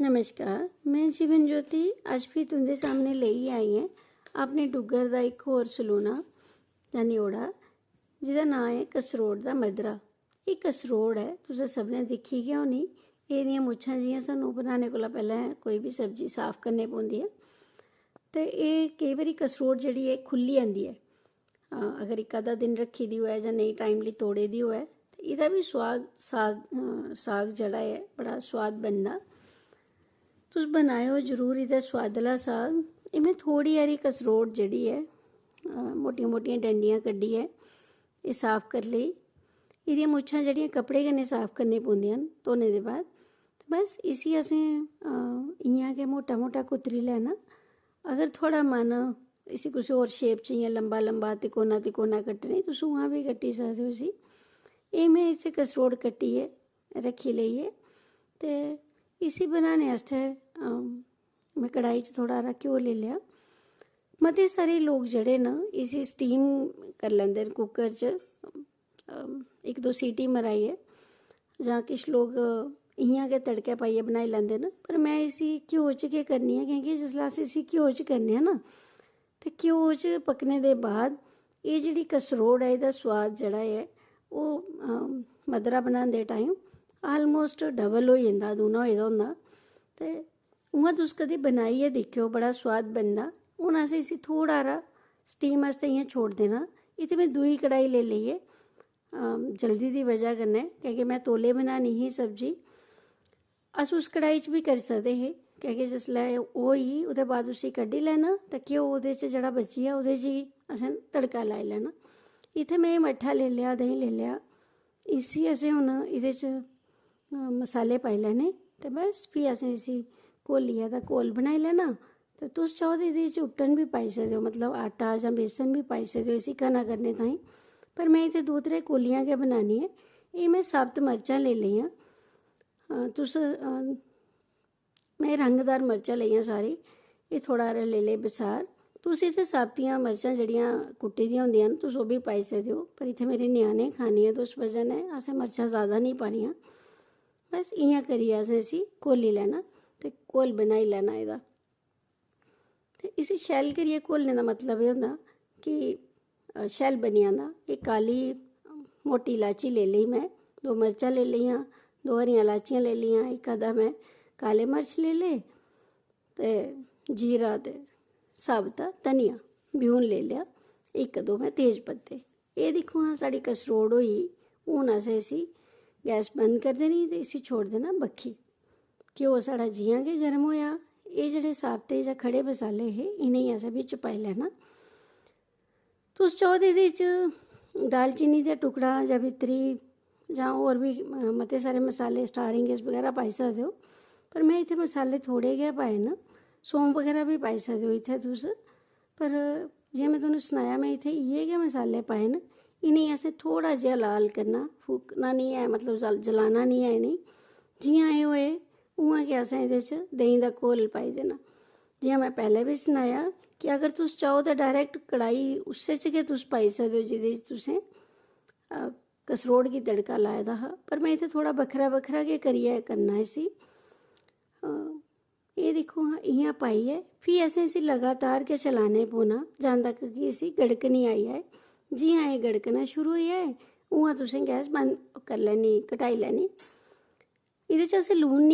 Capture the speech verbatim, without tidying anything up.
नमस्कार, में जीवन ज्योति। अज्ज फ्ही तुं'दे सामनै लेइयै आई आं अपने डुग्गर दा इक होर सलूना जां न्योड़ा, जेह्दा नांऽ ऐ कसरोड़ दा मद्दरा। एह् कसरोड़ ऐ, तुसें सभनें दिक्खी गै होनी। एह्दियां मुच्छां जि'यां सानूं बनाने कोला पैह्लें कोई बी सब्जी साफ करने पौंदी ऐ, ते एह् केईं बारी कसरोड़ जेह्ड़ी ऐ खु'ल्ली जंदी ऐ। अ, अगर इक अद्धा दिन रक्खी दी होऐ जां नेईं टाइमली तोड़े दी होऐ, ते एह्दा बी सुआद, साग, अ, साग जेह्ड़ा ऐ, बड़ा सुआद बनदा। तुस बनाएओ जरूर एह्दा सुआदला साग। एह् में थोह्ड़ी हारी कसरोड़ जेह्ड़ी ऐ, अ, मोटियां मोटियां डंडियां कड्ढियै एह् साफ करी लेई। एह्दियां मुच्छां जेह्ड़ियां कपड़े कन्नै साफ करने पौंदियां न धोने दे बाद। ते बस इसी असें, अ, इ'यां गै मोटा मोटा कुतरी लैना। अगर थुआढ़ा मन इसी कुसै होर शेप च इ'यां लम्बा लम्बा तिकोना तिकोना कट्टने, तुस उ'आं बी कट्टी सकदे ओ इसी। एह् में इत्थै कसरोड़ कट्टियै रक्खी लेई ऐ। ते इसी बनाने आस्तै, अम, में कढ़ाई च थोह्ड़ा हारा घ्यो लेई लेआ। मते सारे लोक जेह्ड़े न, इसी स्टीम करी लैंदे न कुकर च। अम, इक दो सीटी मराइयै, जां किश लोक इ'यां गै तड़कै पाइयै बनाई लैंदे न। पर में इसी घ्यो च गै करनी आं, क्योंकि जिसलै अस इसी घ्यो च करने आं ना, ते घ्यो च पकने दे बाद एह् जेह्ड़ी कसरोड़ ऐ, एह्दा सोआद जेह्ड़ा ऐ, ओह्, अम, मद्दरा बनांदे टाइम almost double होई जंदा, दूना होए दा होंदा। ते उ'आं तुस कदें बनाइयै दिक्खेओ, बड़ा सोआद बनदा। हून असें इसी थोह्ड़ा हारा स्टीम आस्तै इ'यां छोड़ देना। इत्थै में दूई कढ़ाई लेई लेई ऐ, अम, जल्दी दी बजह कन्नै, क्योंकि में तौले बनानी ही सब्जी। अस उस कढ़ाई च बी करी सकदे हे, क्योंकि जिसलै ओह् होई, ओह्दे बाद उसी कड्ढी लैना ते घ्यो ओह्दे च जेह्ड़ा बची गेआ, ओह्दे च ही असें तड़का लाई लैना। इत्थै में मट्ठा लेई लेआ, देहीं लेई लेआ, इसी असें हून एह्दे च, अ, मसाले पाई लैने ते बस फ्ही असें इसी घोलियै ते घोल बनाई लैना। ते तुस चाहो ते एह्दे च उट्टन बी पाई सकदे ओ, मतलब आटा जां बेसन बी पाई सकदे ओ इसी घना करने ताईं। पर में इत्थै दो त्रै कोलियां गै बनानी ऐ। एह् में साबत मर्चां लेई लेइयां। अ, तुस, अ, में रंगदार मर्चां लेइयां सारी। एह् थोह्ड़ा हारा लेई ले बसार। तुस इत्थै साबतियां मर्चां जेह्ड़ियां कुट्टी दियां होंदियां न, तुस ओह् बी पाई सकदे ओ, पर इत्थै मेरे ञ्याणे खानियां ते उस बजह नै असें मर्चां जैदा निं पानियां। बस इ'यां करियै असें इसी घोली लैना ते घोल बनाई लैना एह्दा। ते इसी शैल करियै घोलने दा मतलब एह् होंदा कि, अ, शैल बनी जंदा। एह् काली मोटी लाची लेई लेई में, दो मर्चां लेई लेइयां, दो हरियां लाचियां लेई लेइयां, इक अद्धा में काले मर्च लेई ले, ते जीरा ते साबता धनिया, ब्यून लेई लेआ, इक दो में तेज पत्ते। एह् दिक्खो हां, साढ़ी कसरोड़ होई। हून असें इसी गैस बंद करी देनी ते इसी छोड़ देना बक्खी। घ्यो साढ़ा जि'यां गै गर्म होएआ, एह् जेह्ड़े साबते जां खड़े मसाले हे, इ'नेंगी असें बिच्च पाई लैना। तुस चाहो ते एह्दे च दालचीनी दा टुकड़ा जां बित्तरी जां होर बी, अ, मते सारे मसाले, स्टार एंगस बगैरा पाई सकदे ओ, पर में इत्थै मसाले थोह्ड़े गै पाए न। सौंफ बगैरा बी पाई सकदे ओ इत्थै तुस, पर जि'यां में तुहानू सनाया, में इत्थै इ'यै गै मसाले पाए न। इ'नेंगी असें थोह्ड़ा जेहा लाल करना, फूकना निं ऐ, मतलब जल-, जलाना निं ऐ इ'नेंगी। जि'यां एह् होए, उ'आं गै असें एह्दे च देहीं दा घोल पाई देना। जि'यां में पैह्लें बी सनाया कि अगर तुस चाहो ते डायरैक्ट कढ़ाई उस्सै च गै तुस पाई सकदे ओ जेह्दे च तुसें, अ, कसरोड़ गी तड़का लाए दा हा, पर में इत्थै थोह्ड़ा बक्खरा बक्खरा गै करियै करना इसी। अ, एह् दिक्खो हां, इ'यां पाइयै फ्ही असें इसी लगातार गै चलाने पौना जदूं तक कि इसी गड़क निं आई जाए। जि'यां एह् गड़कना शुरू होई जाए, उ'आं तुसें गैस बंद करी लैनी, घटाई लैनी। एह्दे च असें लून निं